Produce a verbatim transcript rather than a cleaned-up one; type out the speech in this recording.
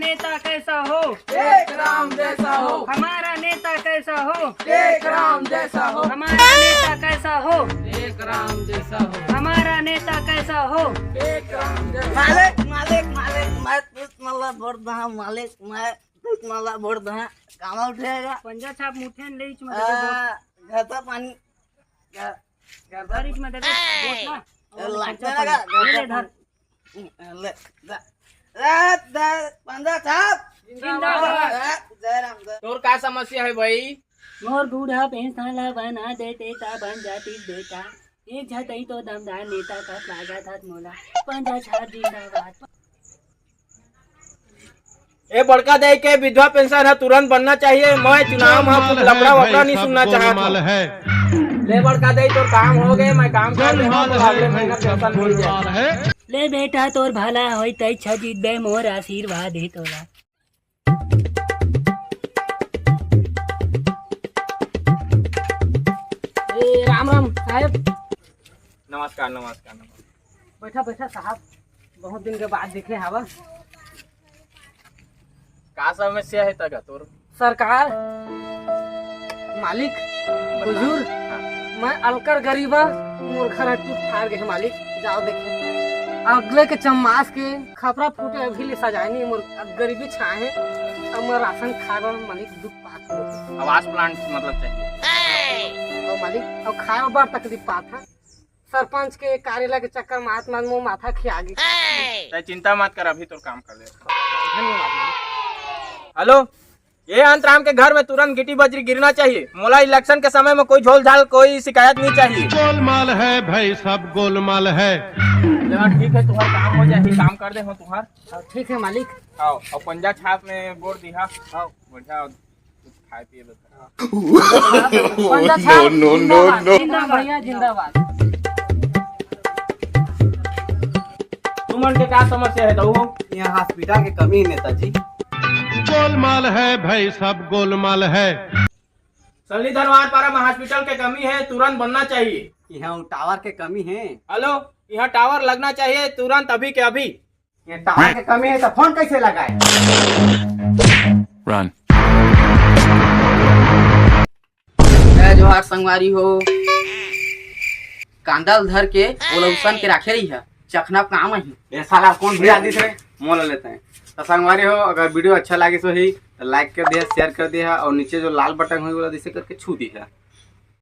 नेता कैसा हो? एक राम जैसा हो। हमारा नेता कैसा हो? एक राम जैसा हो। हमारा नेता कैसा हो? एक राम जैसा हो। हमारा नेता कैसा हो? एक राम जैसा हो। मालिक, मालिक, मालिक, मैं तुझ मला वोट दहा, मालिक, मैं तुझ मला वोट दहा। कामा उठेगा? पंजा छाप मुठे ले इच मत दे। घर का पानी, घर, घर का बारिश में देबे, वोट ना। ए, और लगता खर्चा ना पानी। का? ले, ले, धर। ले, ले, ले, पंजा छाप। जिंदाबाद। ले, जय राम, जय। तोर का समस्या है भाई? मोर बूढ़ा पेंशन ला बना देते ता बन जाती बेटा। एक झतई तो दमदार नेता का लागत हत मोला। पंजा छाप जिंदाबाद। ए बड़का दाई के विधवा पेंशन ह तुरंत बनना चाहिए। मैं चुनाव म कुछ लफड़ा वफड़ा नहीं सुनना चाहत हूँ। ले बड़का दाई, तोर काम हो गए, मैं काम कर दे हूँ, तो अगले महीना पेंशन मिल जाए। ले बेटा, तोर भला होई, तैं छ जीतबे, मोर आशीर्वाद हे तोला। ए, राम राम साहेब। नमस्कार, नमस्कार, नमस्कार। बैठा, बैठा साहब, बहुत दिन के बाद देखे हवा। का समस्या है तगा तोर? सरकार, मालिक, हुजूर, हाँ। मैं अलकर गरीबा, मोर घर टूट फाड़ गए मालिक, जाओ देखे। अगले के चम्मास के खपरा फूटे अभी ले सजाए नहीं, मोर गरीबी छाए है। अब मैं राशन खाए बर मालिक दुख पात हूँ। आवास प्लांट मतलब चाहिए। और मालिक, अब खाए बर तकलीफ पात है। सरपंच के कार्यालय के चक्कर मात मात मोर माथा खिया गई। तै चिंता मत कर, अभी तोर काम कर दे। धन्यवाद मालिक। हेलो, ये अंतराम के घर में तुरंत गिट्टी बजरी गिरना चाहिए। मोला इलेक्शन के समय में कोई झोल झाल, कोई शिकायत नहीं चाहिए। गोलमाल है भाई, सब गोलमाल है। चलो ठीक है, तुम्हारा काम हो जाए, काम कर दे हो तुम्हार। हाँ, ठीक है मालिक। आओ, और पंजा छाप में बोर दिहा। आओ। बढ़िया, कुछ खाए पिए लो। पंजा छाप, no, no, no, जिंदाबाद, no। जिंदाबाद भैया, जिंदाबाद। तुमन के का समस्या है दऊ? यहाँ हॉस्पिटल के कमी है नेताजी। गोलमाल है भाई, सब गोलमाल है। सल्ली धरवार पारा में हॉस्पिटल के कमी है, तुरंत बनना चाहिए। यहाँ टावर के कमी है। हेलो, यहाँ टावर लगना चाहिए तुरंत, अभी के अभी। ये टावर के कमी है तो फोन कैसे लगाए? Run। जय जोहार संगवारी हो। कांदा ल धर के ओला उसन के राखे रही है, चखना काम ही। ये साला कौन भिड़ा दिस रे? मोला लेते हैं। तो संगवारी हो, अगर वीडियो अच्छा लागिस होही तो लाइक कर दिया, शेयर कर दिया और नीचे जो लाल बटन होही ओला जैसे करके छू दिया।